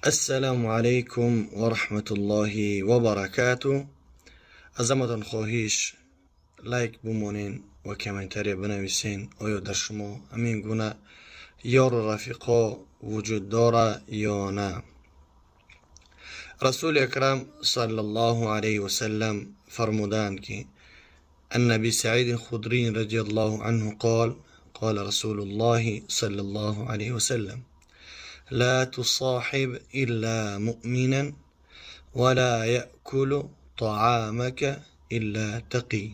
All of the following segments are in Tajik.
Ассалому алайкум ва раҳматуллоҳи ва баракату. Аз ҳаматон хоҳиш, лайк бумонен ва комментария бинависен. Оё дар шумо ҳамин гуна ёру рафиқо вуҷуд дора ё на? Расули акрам саллаллоҳу алайҳи васаллам фармудаанд, ки عن أبي سعيد الخدري رضي الله عنه قال: قال رسول الله صلى الله عليه وسلم: لا تصاحب إلا مؤمنا ولا يأكل طعامك إلا تقي.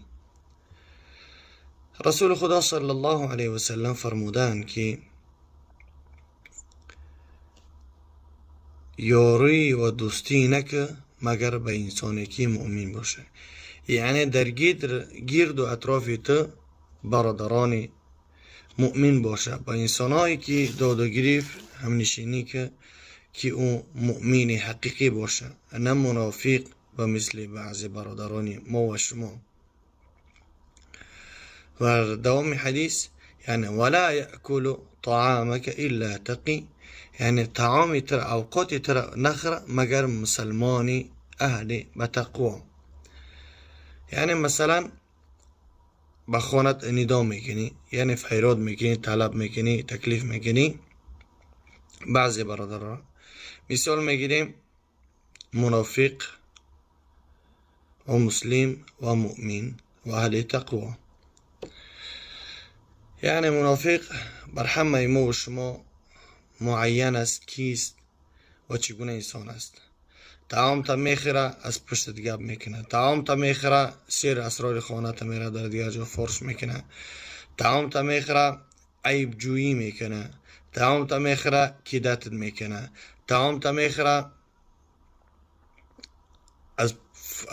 Расули Худо саллаллоҳу алайҳи васаллам фармудаанд, ки ёрӣ ва дӯстӣ накӣ, магар ба инсоне ки муъмин бошад. Яъне дар гирду атрофи ту бародарони муъмин бошад, ба инсонҳое ки доду гирифт ҳамнишинӣ ки ӯ муъмини ҳақиқӣ бошад, на мунофиқ ба мисли баъзе бародарони мо ва шумо. Ва давоми ҳадис, яъне вала яъкулу таъамака илла тақӣ, яъне таоми туро, авқоти туро нахӯра, магар мусалмони аҳли ба тақво. Яъне масалан ба хонат нидо мекунӣ, яъне файрод мекунӣ, талаб мекунӣ, таклиф мекунӣ баъзе бародарро. Мисол мегирем: мунофиқ ва муслим ва муъмин ва аҳли тақво. Яъне мунофиқ бар ҳамаи мо ва шумо муайян аст, кист ва чӣ гуна инсон аст. Таомта мехӯра, аз пуштат гап мекунад. Таомта мехӯра, сир асрори хоната мера, дар дигар ҷо форш мекунад. Таомта мехӯра, айбҷӯӣ мекунад. Таомта мехӯра, кидатат мекунад. Таомта мехӯра,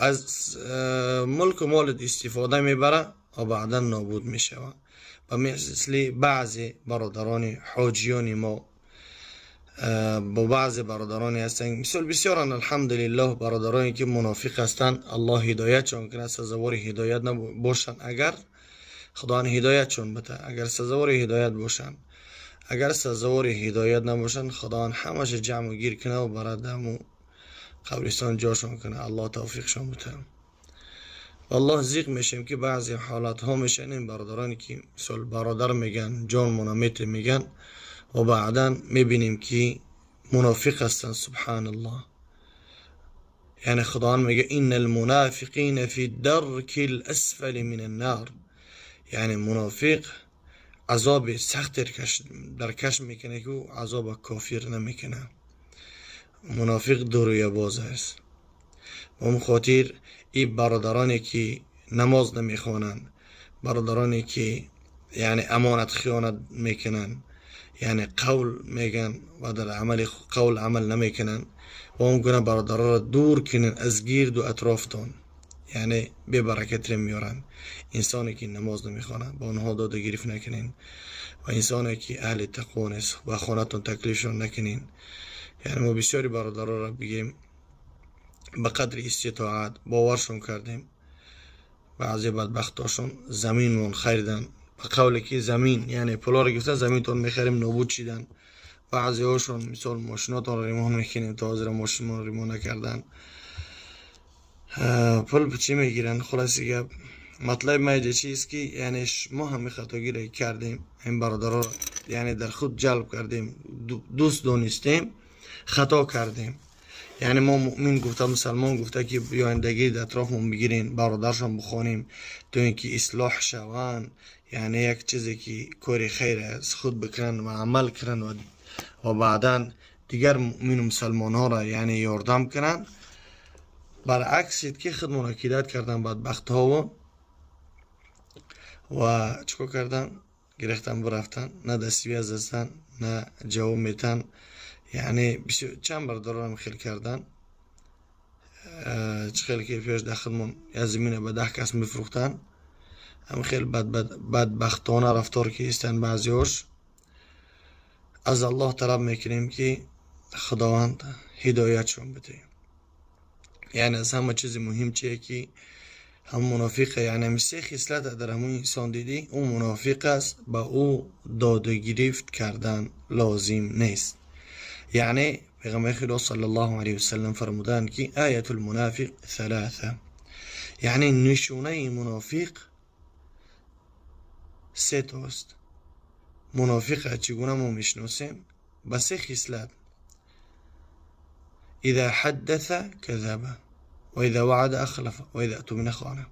аз мулку молат истифода мебарад ва баъдан нобуд мешавад. Ба мисли баъзе бародарони ҳоҷиёни мо, бо баъзе бародароне ҳастанд, мисол бисёранд, алҳамдулиллоҳ, бародароне ки мунофиқ ҳастанд. Аллоҳ ҳидоятшон кунад, сазовори ҳидоят бошанд. Агар Худованд ҳидоятшон бата, агар сазовори ҳидоят бошанд. Агар сазовори ҳидоят набошанд, Худованд ҳамаша ҷамъу гир кунад ва барад даму қабристон ҷошон кунад. Аллоҳ тавфиқшон бата. Валлоҳ, зиқ мешем, ки баъзе ҳолатҳо мешавем, бародароне ки мисол бародар меган, ҷонмона мете меган ва баъдан мебинем, ки мунофиқ ҳастанд. Субҳаналлоҳ. Яъне Худованд мега: инна алмунофиқина фи дарки ласфали мин аннар. Яъне мунофиқ азоби сахте дар каш мекунад, ки ӯ азоба кофир намекунад. Мунофиқ дурӯябоз аст. Ба он хотир и бародароне ки намоз намехонанд, бародароне ки яъне амонат хиёнат мекунанд, яъне қавл меган ва дар амали қавл амал намекунанд, ва он гуна бародаронро дур кунанд аз гирду атрофтон, яъне бебаракатре меоранд. Инсоне ки намоз намехонад, ба онҳо дода гирифт накунед, ва инсоне ки аҳли тақво нест, ба хонатон таклифшон накунед. Яъне мо бисёри бародаронро бигем, ба қадри иститоат боваршон кардем. Баъзе бадбахтошон заминмон харидан, ба қавле ки замин, яъне пулоро гирифтан, заминтон мехарем, нобуд шидан. Баъзеҳошон мисол мошинотонро ремон мекунем, то ҳозира мошинмонро ремон накардан, пул чӣ мегиранд. Хулоси гап, матлаби майҷа чист, ки яъне мо ҳами хатогиро кардем, ин бародароро яъне дар худ ҷалб кардем, дӯст донистем, хато кардем. Яъне мо муъмин гуфта, мусалмон гуфта, ки биёиндагӣ дар атрофмон бигирем, бародаршон бихонем, то ин ки ислоҳ шаванд, яъне як чизе ки кори хайр аз худ бикунанд ва амал кунанд ва баъдан дигар муъмину мусалмонҳоро яъне ёрдам кунанд. Баръаксид ки худмонро кидат кардан бадбахтҳово ва чикор кардан, гирехтан, бирафтан, на дар связь ҳастанд, на ҷавоб метаҳанд. Яъне чанд бародаронам хел кардан. Чӣ хеле ки пеш дар худмон як замина ба 10 кас мефурӯхтанд, ҳам хел бадбахтона рафтор кистанд баъзеҳош. Аз Аллоҳ талаб мекунем, ки Худованд ҳидоятшон бидиҳ. Яъне аз ҳама чизи муҳим чие, ки ҳам мунофиқа, яъне ҳами се хислата дар ҳамун инсон дидӣ, ӯ мунофиқ аст, ба ӯ доду гирифт кардан лозим нест. Яъне پیغمبر خدا صلی الله علیه وسلم فرمودند که آیت المنافق ثلاثه، یعنی نشونه منافق سه تاست. منافق چگونه ما میشناسیم؟ به سه خصلت: اذا حدث كذب، و اذا وعد اخلف، و اذا اؤتمن خان.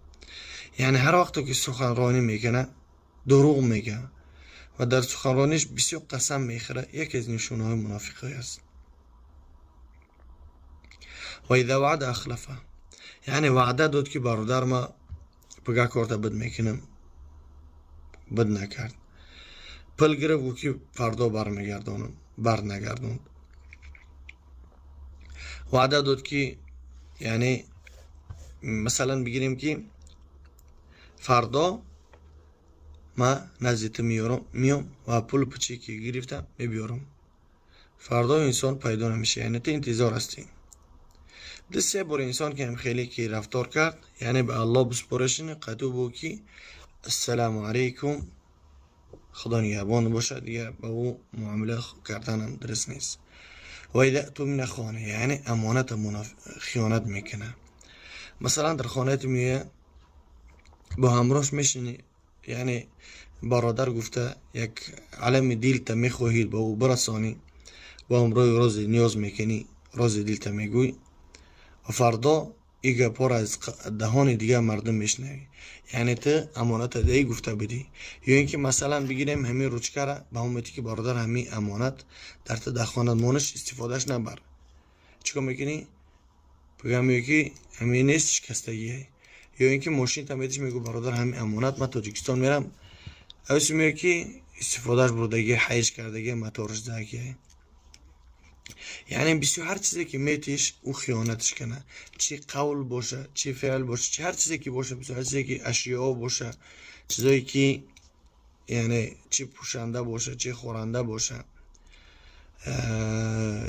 یعنی هر وقت که سخنرانی میکنه دروغ میگه و در سخنرانیش بسیار قسم میخوره، یکی از نشونه های منافقی است. و اذا وعد اخلف، یعنی وعده داد که برادر ما پگاه کارت بد میکنم، بد نکرد. پل گرفت گفت که فردا برمیگردانم، بر نگردوند. وعده داد که یعنی مثلا بگیریم که فردا ما نزد تو میام و پول پچی که گرفتم میبیارم. فردا انسان پیدا نمیشه، یعنی تو انتظار هستی. دو سه بار انسان که هم خیلی که رفتار کرد، یعنی به الله بسپارشین قدو بو که السلام علیکم، خدا نگهبان باشه، دیگه با او معامله کردن هم درست نیست. و اذا اؤتمن خانه، یعنی امانت خیانت میکنه. مثلا در خانه میه با همراهش میشینی، یعنی برادر گفته یک علم دیل تا میخواهید با او برسانی، با همراه راز نیاز میکنی، راز دیل تا میگوی، و فردا ای گپا را از دهان دیگه مردم میشنوی، یعنی تو امانت دی گفته بودی. یا اینکه مثلا بگیریم همین روچکه را به هم که برادر همین امانت در تو در خانه مانش استفادهش نبر، چیکار میکنی؟ بگم یکی همین نیست شکستگیه. یا اینکه ماشین تا میدیش میگو برادر همین امانت من تاجیکستان میرم، اوسی میگه که استفادهش بردگی، حیش کردگی، موتورش زدگی. یعنی بسیار هر چیزی که میتیش او خیانتش کنه، چی قول باشه، چی فعل باشه، چی هر چیزی که باشه، بسیار هر چیزی که اشیاء باشه، چیزایی که یعنی چی پوشنده باشه، چی خورنده باشه،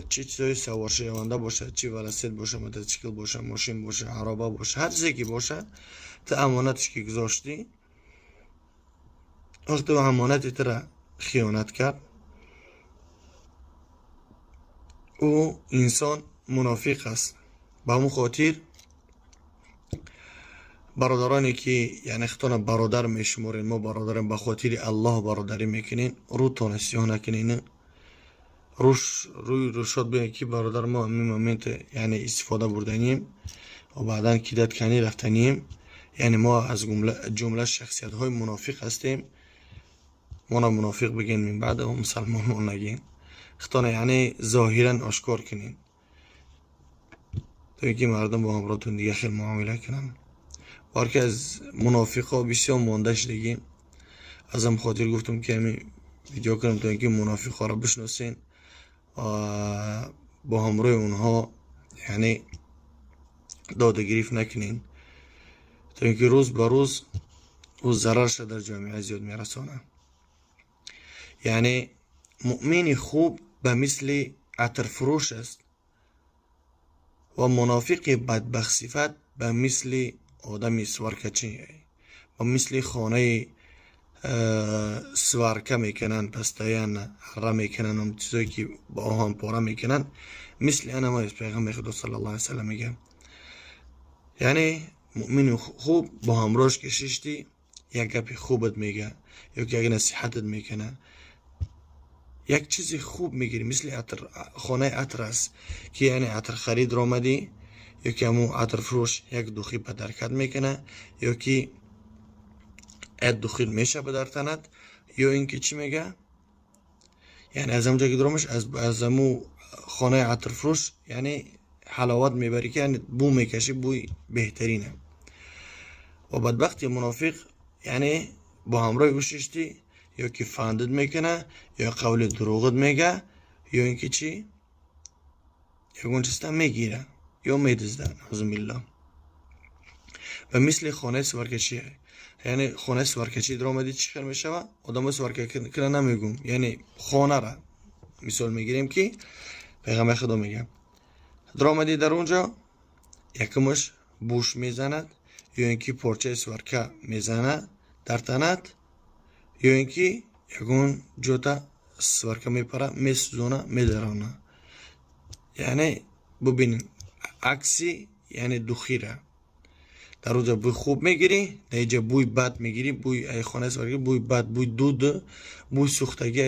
چی چیزای سوار شونده باشه، چی ولسید باشه، موتورسیکل باشه، ماشین باشه، عرابه باشه، هر چیزی که باشه تو امانتش که گذاشتی، وقتی او امانت تو خیانت کرد، او انسان منافق است. به همون خاطر برادرانی که یعنی خودتان برادر میشمارین، ما برادریم، به خاطر الله برادری میکنین، روتان سیاه نکنین، روش روی روشاد بگین که برادر ما همین مومنت یعنی استفاده بردنیم و بعدا کیدت کنی رفتنیم، یعنی ما از جمله شخصیت های منافق هستیم، ما را منافق بگین من بعد و مسلمان ما نگین، خودتان یعنی ظاهرا آشکار کنین تا اینکه مردم با همراهتون دیگه خیلی معامله کنن. بار که از منافقا بسیار مانده شدگیم، از هم خاطر گفتم که همین ویدیو کنم تا اینکه منافقا را بشناسین و با همراه اونها یعنی داد و گرفت نکنین، تا اینکه روز به روز او ضررش در جامعه زیاد میرسانه. یعنی مؤمن خوب به مثل عطر فروش است و منافق بدبخت صفت به مثل آدم سوارکچی، به مثل خانه سوارکه میکنن، پستیان حره میکنن، هم چیزایی که با آهن پاره میکنن، مثل انا ما پیغمبر خدا صلی الله علیه وسلم میگه. یعنی مؤمن خوب با همراهش که ششتی یک گپی خوبت میگه یا که یک نصیحتت میکنه، یک چیزی خوب میگیری، مثل عطر، خانه عطر است که یعنی عطر خرید را آمدی، یا که همون عطر فروش یک دوخی به درکت میکنه، یا که اد دخیل میشه به در تنت، یا اینکه چی میگه، یعنی از همونجا که درامش از همون خانه عطر فروش یعنی حلاوت میبری که یعنی بو میکشی، بوی بهترینه. و بدبختی منافق یعنی با همراه او ششتی یا که فندد میکنه، یا قول دروغت میگه، یا اینکه چی یگون چیزا میگیره یا میدزده، نعوذ بالله. و مثل خانه سوارکشی، یعنی خانه سوارکشی در آمدی چی خیر میشوه؟ آدم سوارکشی کنه نمیگم، یعنی خانه را مثال میگیریم که پیغمبر خدا میگه در آمدی در اونجا یکمش بوش میزند، یا اینکه پارچه سوارکه میزنه در تنت، یا اینکه یگون جوتا سوارکه میپره میسوزونه میدرانه. Яъне бубинед, акси, яъне духира дар оҷа бӯй хуб мегирӣ, дар иҷа бӯи бад мегирӣ. Бӯи ай хона, бӯи бад, бӯи дуд, бӯи сӯхтагӣ.